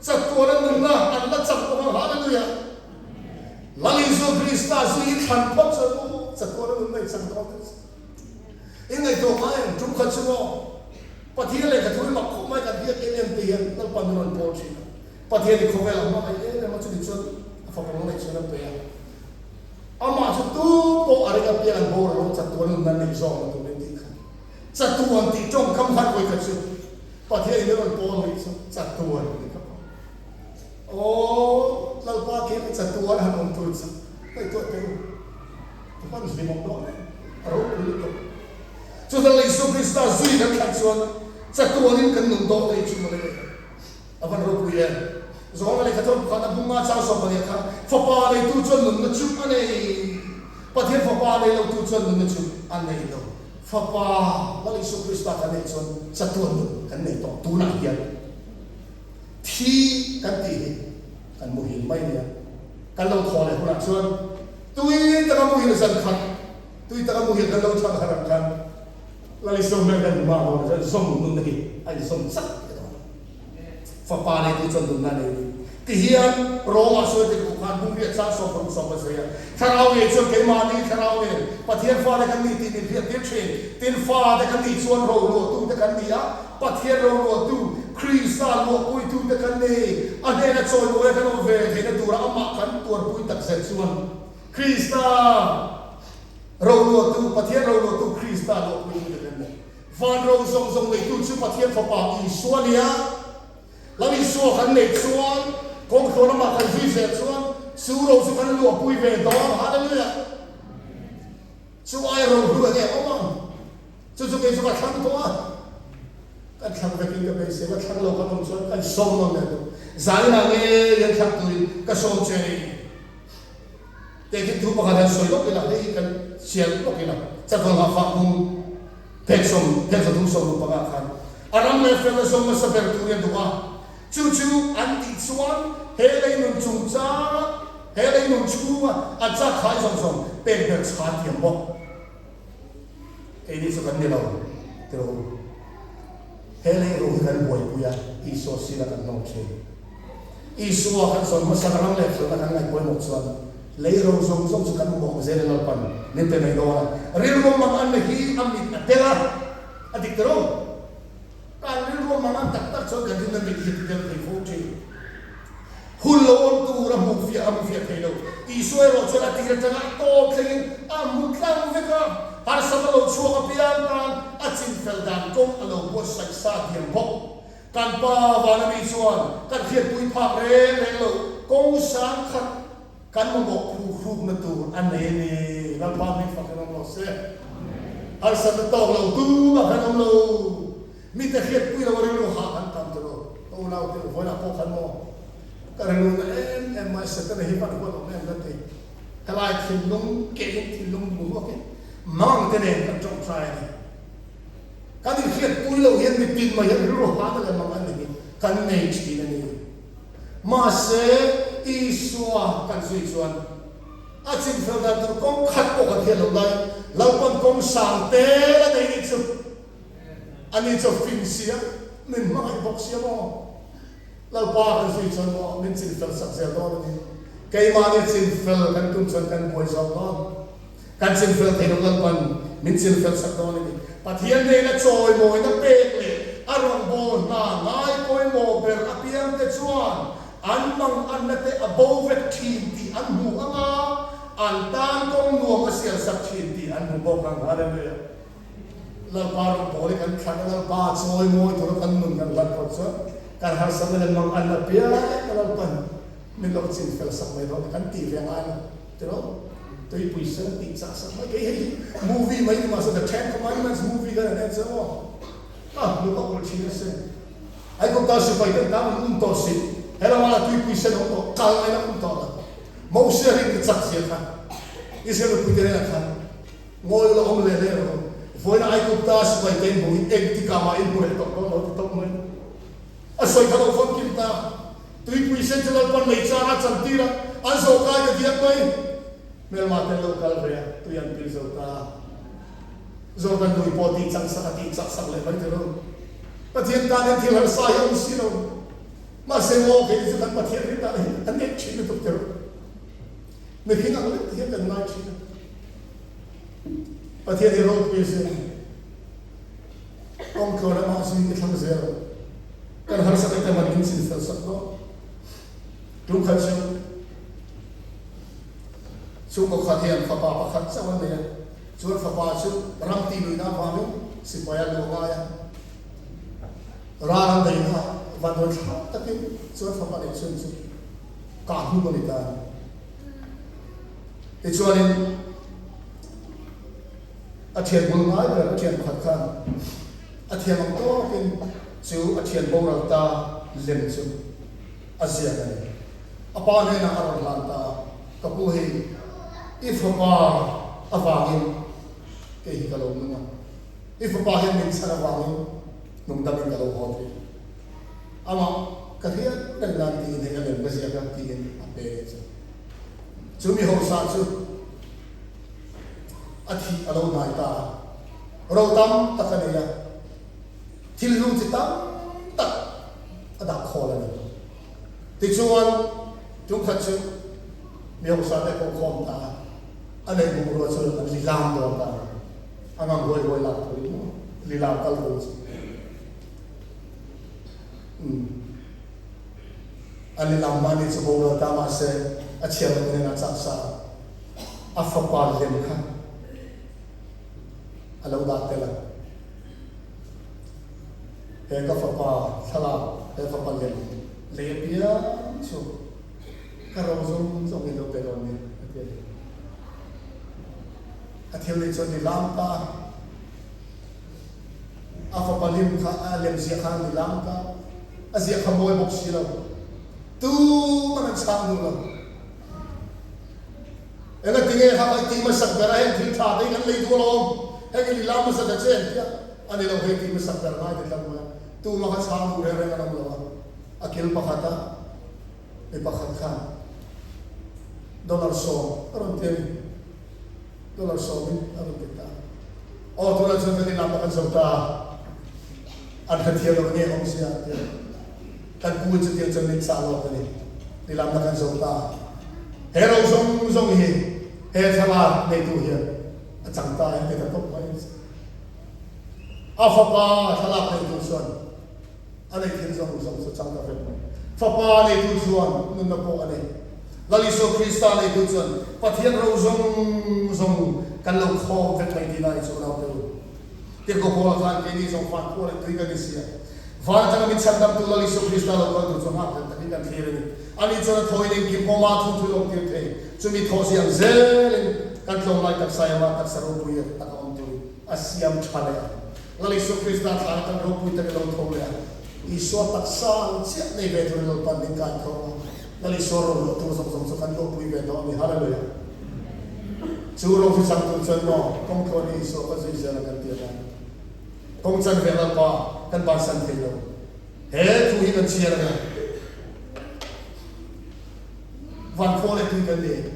chatuana nunna an la chak bawk ang. Hallelujah! Lal Isua Krista zu hi thlan phawt chuan maw chatuana nunna i chak dawn em? I ngaihtuah ngai em? Tum khat chu maw Pathian lehkha thu hi mak khawp mai kan biak em em te hian Lalpa min rawn pawl thin a. Pathian i khawvel a hmangaih em em a, chumi chuan a fapa hmangaih chuan a pe a. Amah chu tu pawh a ring apiang an boral ang chatuana nunna neih zawk na turin tih kha. Chatuan tih tawngkam khan vawikhat chu Pathian in a rawn pawl mai chu chatuan a ni khawp ang. Aw Lalpa khian chatuan han awm tur chu ngaihtuah teh u. A hman hlim awm dawn em? A ropui lutuk. Chutah leh Isua Krista zui kan thlan chuan chatuanin kan nun dawn a ni chu mawle. A van ropui em? Zawhna lehkha chuan pakhat a bunga chang sawmpahnih khan fapa neitu chuan nunna chu a nei. Pathian fapa nei lotu chuan nunna chu a nei lo. Fapa Lal Isua Krista kan neih chuan chatuan nun kan nei tawh. Tunah hian thi kan tih hi kan muhil mai nia. Kan lo thaw leh hunah chuan tui taka muhil zan khat, tui taka muhil kan lo chhan harh ang khan Lal Isua hmel kan hmu hma dawn chuan zawm nunna hi a inzawm chak leh dawn. Fapa neitu chuan nunna a nei ni. Tihian Roma sawi te duh khan Bungriat chang 60 17 a, Thlarau ngei chuan keimahni thlarau nen Pathian fate kan ni tih min hriattir thin. Tin, fate kan nih chuan roluahtute kan ni a, Pathian roluahtu, Krista luahpuitute kan ni. A hnena chawimawi a kan awm ve theihna tura amah kan tuarpui takzet chuan Krista roluahtu, Pathian roluahtu, Krista luahpuitute kan ni. Van ro zawng zawng neitu chu Pathian Fapa Isua a ni a. Lal Isua kan neih chuan, kawngthlawn amah kan zui zel chuan chu ro chu kan luahpui ve dawn. Hallelujah! Chu aia ro hlu enge awm ang? Chu chu kei chu ka thlang tawh a. Kan thlang vekin ka beisei, ka thlang lo kan awm chuan kan sawm nawn leh duh. Zaninah ngei an thlang turin ka sawm che a ni. Tehkhin thu pakhat han sawi lawk ila, hei hi kan chhiar lawk ila, Chatuan Hahfah bung phek sawm, phek 365 khan a ram leh felna zawng nasa ber tur hi a duh a, chu chu an tih chuan he lei nun chungchanga, he lei nun chhunga an chak khai zawng zawng pek ber chha thiam bawk. Keini chu kan ni lo tiro. He lei ro hi kan buaipui a, Isua sira kan hnawm thin. Isua kan zawn hmasa ram leh felna kan ngaih pawimawh chuan lei ro zawng zawng chu kan mawh zel a Lalpan min pe mai dawn a. Rilru mang anna hi a mit a tel a, a dik ta lo. Kan rilru mang an tak tak chuan kan rinna mit hi a ti tel thei fo thin. Hun lo awm tur a hmuh fiah a hmu fiah thei lo. Isua erawh chuan a tir atanga a tawp thlengin a hmu tlang vek a, harsatna lo chhuak apiang tan a chinfel dan kawng a lo buatsaih sa diam bawk. Kan Pa vana mi chuan kan hriatpui phak reng reng lo kawng sang khat kan mamawh phuhrukna tur a nei a ni. Lalpa hming fak in awm rawh se. Harsatna tawk lo tumah kan awm lo. Mite hriatpui lo a rilru hah kan tam ta lo. Ka unau te vawilah pawh khan maw ka rilru na em em mai Setana hi van huat awm em ka ti. Helai thinlung kehin thinlung duh ruakin mang te nen kan tawngtai a ni. Kan inhriatpui lo hian mitin mai hian rilru hahna leh mang an ni hi kan nei thin a ni. Mahse Isua kan zui chuan a chinfel dan tur kawng khat pawh kan hriat loh laiin Lalpan kawng sang tel a nei nih chu. Ani chu fing sia, min hmangaih bawk sia maw? Lalpa kan zui chuan maw min chinfel sak zel dawn a ni. Keimahni chinfel kan tum chuan kan buai zawk dawn. Kan chinfel thei lo Lalpan min chinfel sak dawn a ni. Pathian hnena chawimawina pek leh a rawngbâwl hna ngai pawimawh ber apiangte chuan an manganna te a bo vek thin tih an hmu ang a, an tan kawng nuam a sialsak thin tih an hmu bawk ang. Hallelujah! Lalpa rawn pawl i kan thlan a, Lalpa chawi mawi tura kan nun kan hlat phawt chuan. Kan harsatna leh mang an apiang a Lalpan min lo chin fel sak mai dawn a kan tih ve ngai lo tiraw? Tuipui sen tih chah sak mai kei hei hi movie mai ni mahse The Ten Commandments movie khan an en che maw? A hnuk a ulh thin asin. Aigupta sipai ten tan an um tawh si, he lamah lah tuipui sen a awm tawh, kal ngaina um tawh lo. Mosia rin ti chak zia kha Israel mipuite hnenah khan ngawi ula awm leh leh rawh u, vawiina Aigupta sipai te in hmuh hi engtikah mah in hmu leh tawh dawn lo ti tawp mai. A sawi kha lo famkim ta. Tuipui sen chu Lalpan lei chana chan tir a, an zawh kai ta diak mai. Hmelma ten lo kal ve a, tui an pil zo ta. Jordan lui pawh tih chang sak a tih chak sak leh mai ta lo. Pathian tan hian thil harsa hi a awm si lo. Mahse maw kei chu kan Pathian rin dan hi a nek thin lutuk ta rawh. Mihring ang lek te hian kan ngai thin a. Pathian hi ropui a zel a ni. Kawng tluan amah zui i thlang zel ang. Kan harsa te man min chin fel sak dawn. Tum khat chu chhungkaw khat hian fapa pakhat chauh an nei a. Chuan fapa chu ram tih luihna avangin sipai a luh a ngai a. Ral an daihna ah vanduai thlak takin chuan fapa neih chhun chu kah hlum a ni ta a ni. Tichuanin a thian bul ngai ber a thian pakhat khan a thiam ang tawkin chu a thian boral ta lem chu a ziak a ni. A pa hnenah a rawn hlan ta a, Ka pu hei i fapa avangin kei hi ka lo nung a, i fapa hian min chhan avangin nungdamin ka lo haw thei. Amah ka hriat reng nan tiin hei a lem ka ziak a tiin a pe leh chu. Chu mi hausa chu a thih a lo hnai ta a, ro tam tak a nei a, thil hlung chi tam tak a dah khawl a ni. Tichuan, tumkhat chu mi hausa te pawh khawm ta a, a neih bungrua chu an lilam dawn ta a ni. A ngam huai huai lak turin maw lilam kal tur chu. Umm. A lilam mahni chu boral ta mahse a chhiar loh nen a chak sa a, a fapa lem kha a lo dah tel a. He ka fapa thlalak, he fapa lem lei apiang chu ka ro zawng zawng in lo pe dawn nia, a ti a ni. A thil nih chuan nilam ta a, a fapa lim kha, a lem ziah khan nilam ta a, a ziah kha mawi bawk si lo, tuman an chhang duh lo. Engati nge kha kan tih hmasak ber a, heng thil tha te hi kan lei duh alawm, heng i lilam hmasa ta che an ti a, a ni lo hei tih hmasak ber ngai ti tlat mai a, tuma kha chhang duh reng reng an awm lo a, a kil pakhat a mi pakhat khan dollar sawm a rawn ti a ni, dollar sawmin a rawn ti ta a, aw tunah chuan kan inlam ah kan zo ta a, an hrethiam lo nge awm sia an ti a. Kan pu chutiang chuan min chah lawk a ni. Tilamna kan zo ta a. He ro zawng zawng hi he thlalak neitu hian a chang ta em ti ta tawp mai a ni. A fapa thlalak neitu chuan a nei thil zawng zawng chu chang ta vek mai. Fapa neitu chuan nunna pawh a nei. Lal Isua Krista neitu chuan Pathian ro zawng zawng kan lo khawm vek mai tih lai chu naute u. Tirhkoh Paula khan keini zawng van khua leh tui kan ni si a. Van atanga min chhandamtu Lal Isua Krista lo kal tur chu nghak hlel takin kan thlir a ni. Ani chuan a thawiin engkim pawma a thung thil awm tir thei. Chumi thawh ziang zelin kan tlawmlai taksa emaw taksa ropui taka awm turin a siam tha leh a. Lal Isua Krista thlan atang ropui takin lo tho leh a. Isua taksa ang chiah nei ve turin Lalpan min kai tho a. Lal Isua rawn luh tur zawng zawng chu kan luhpui ve tawh a ni. Hallelujah! Chu ro hi chang tur chuan maw kawng tluan hi Isua ka zui zel a kan ti anga kawng chan ve Lalpa kan bansan thei lo. He thu hi kan chhiar anga van khaw leh tui kan ni.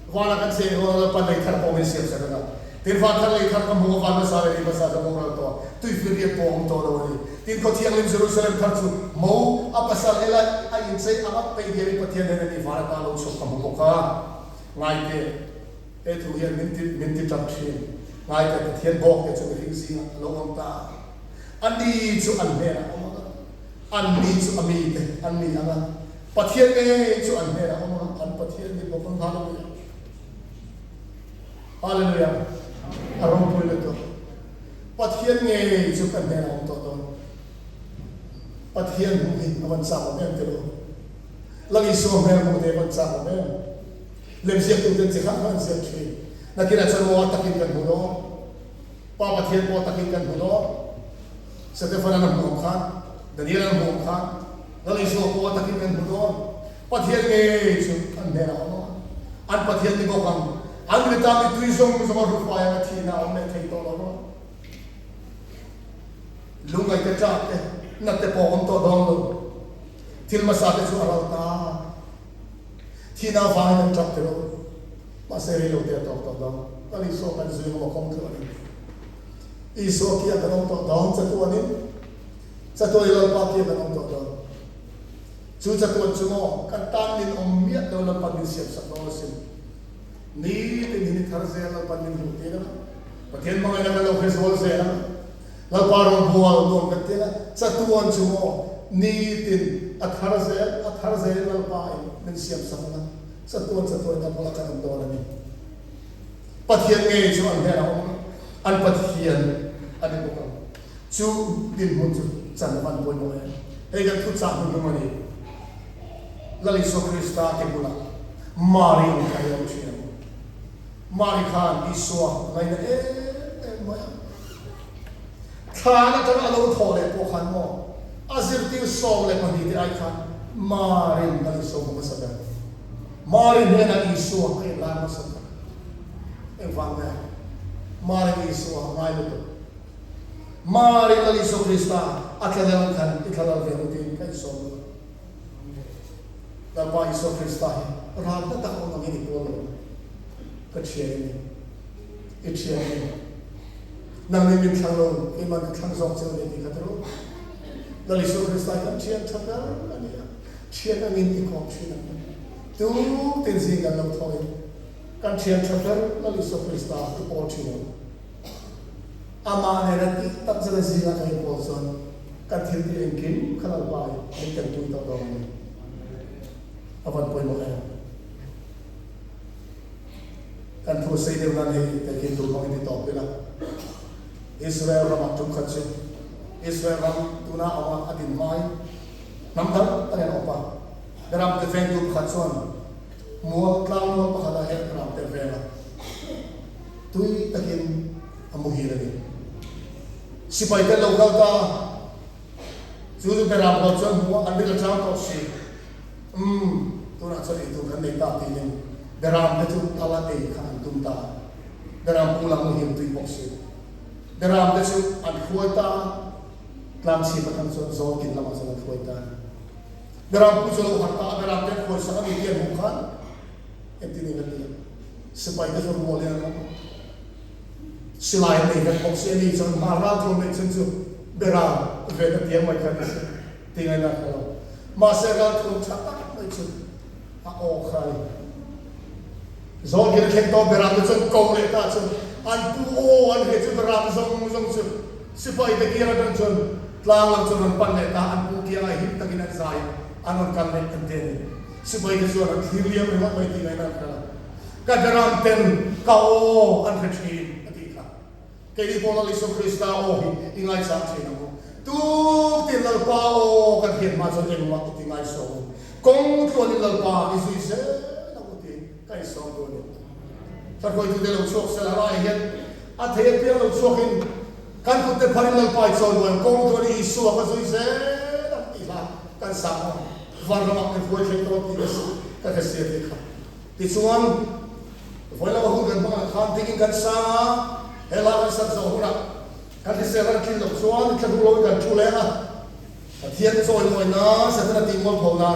Vana kan cheng rual a Lalpan lei thar pawh min siam sak anga tin van thar lei thar ka hmuh a van hmasa leh lei hmasa chu boral tawh a tuifir riat pawh a awm tawh lo a ni. Tin khaw thianghlim Jerusalem thar chu mo a pasal ela a inchei anga peih diamin Pathian nen a ni van ata lo chhuak ka hmu bawk a. Ngaite, he thu hian min ti min ti tap thin. Ngaite, Pathian bawk te chu mihring zingah a lo awm ta a. A ni chu an hnenah a awm ang a, an ni chu a mite an ni ang a, Pathian ngei chu an hnenah a awm ang a, an Pathian ni bawk ang. Hallelujah! Hallelujah! A ropui lutuk. Pathian ngei chu kan hnenah a awm tawh dawn. Pathian hmuh hi a van chak awm em tilo. Lal Isua hmel hmuh te van chak awm em. Lemziaktuten chi hrang hrang an ziak thin. Nakinah chuan maw a takin kan hmu dawn. Pa Pathian pawh a takin kan hmu dawn. Setefan-an a hmuh ang khan, Daniel-an a hmuh ang khan, Lal Isua pawh a takin kan hmu dawn. Pathian ngei chu an hnenah a awm a, an Pathian ni bawk ang. An mita mittui zawng zawng a rufai ang a thihna a awm leh thei tawh lo a. Lungngaih te ṭah te, nat te pawh awm tawh dawn lo. Thil hmasa te chu a ral ta. Thihna avangin an ṭap tilo. Mahse rei lo te a tawk tawh dawn. Lal Isua kan zui ngawm a kawng tluan in. Isua kia kan awm tawh dawn chatuan in. Chatuan i Lalpa kia kan awm tawh dawn. Chu chatuan chu maw kan tan min awm miah lo Lalpan min siam sak dawn asin. Nitin hi ni thar zel Lalpan min hmuh tir a. Pathian hmangaihna kan lo hre zual zel a, Lalpa rawnbual nuam kan tir a, chatuan chu maw nitin a thar zel, a thar zelin Lalpa in min siam sak ang a, chatuan chatuan a bulah kan awm dawn a ni. Pathian ngei chu an hnenah awm a, an Pathian a ni bawk ang. Chu dinhmun chu chan van pawimawh em? Hei kan thuchah hnuhnung a ni. Lal Isua Krista ke bulah Mari ang kha hi a awm thin ang. Mari khan Isua a ngaina em em mai a. Thlan atanga a lo thawh leh pawh khan maw a zirtir 12 te ai khan Marin a Isua hmu hmasa ber. Mari hnenah Isua a inlar hmasa ber. Engvang nge? Marin Isua a ngai lutuk. Marin Lal Isua Krista a thlalel ang khan i thlalal ve ang tiin ka insawm lutuk. Lalpa Isua Krista hi ralna tak awm angin i pawl lo ang. Ka thian i ni. I thian i ni. Nang nih min thlang lo, keimah ka thlang zawk cheu ni tih kha tiro. Lal Isua Krista hi kan thian tha ber a ni a, thian angin i kawm thin ang. Tu tin zing kan lo thaw in kan thian tha ber Lal Isua Krista i pawl thin ang. Amah nena tih tak zet a zingah kan inpawl chuan kan thil tih engkim kha Lalpa in min telpui tawh dawn a ni. A van pawimawh em? Kan thu sei deuh nan hei tehkhin tur hmangin ti tawp ila. Israel ramah tum khat chu Israel ram tuna awm a a din hmai hnam dang dangin a awp a. Beram te vengtu pakhat chuan mual tlang mual pakhatah hian beram te veng a. Tui takin a muhil a ni. Sipai te lo kal ta a, chu chu Beram ho chuan hmu a, an ring a chang tawh si. Umm, tunah chuan eitur kan nei ta tiin Beram te chu kal a ei kha an tum ta a. Beram pu la muhil tui bawk si. Beram te chu an hruai ta a, tlangchhip atang chuan Zawlkin lamah chuan an hruai ta a ni. Beram pu chu lo harh ta a, Beram te an hruaisak a ni tih an hmuh khan, Engtin in a ti a? Sipai te chu rual in an awm a. Silai an nei vek bawk si a ni chuan hma ral thu neih chhun chu bera ven a tiang mai kha a ni si ti ngaihna a hre lo. Mahse ral thu tha tak mai chu a aw kha a ni. Zawlgir a thleng tawh bera te chuan ko leh ta chu an pu aw an hre chu bera te zawng zawng chu sipai te kiang atang chuan tlang lam chu an rawn pan leh ta an pu kiangah him takin an zai a an rawn kal leh an ti a ni. Sipai te chuan an thlir liam ringawt mai tih ngaihna an hre lo. Ka beram ten ka aw an hre thin a tih kha. Keini pawh Lal Isua Krista aw hi i ngaichang thin ang u. Tuktin Lalpa aw kan hriat hma chuan engmah i ti ngai sawm u. Kawng tluanin Lalpa i zui zel ang u tiin ka insawm duh a ni. Thlaruaitute lo chhuak sel a raiah hian a thei apiang lo chhuakin kan kutte pharin Lalpa i chawimawi ang, kawng tluanin Isua ka zui zel ang tih hla kan sang a. Vanramah kan hruai thleng dawn tih ka hre sia tih kha. Tichuan, vawi lama hun kan hmangah khan dingin kan sang a, he hla kan sak zawh hunah kan hrisel a tlin loh chuan i tla hnu loin kan thu leng a, Pathian chawimawi nan Setana tih mualpho nan.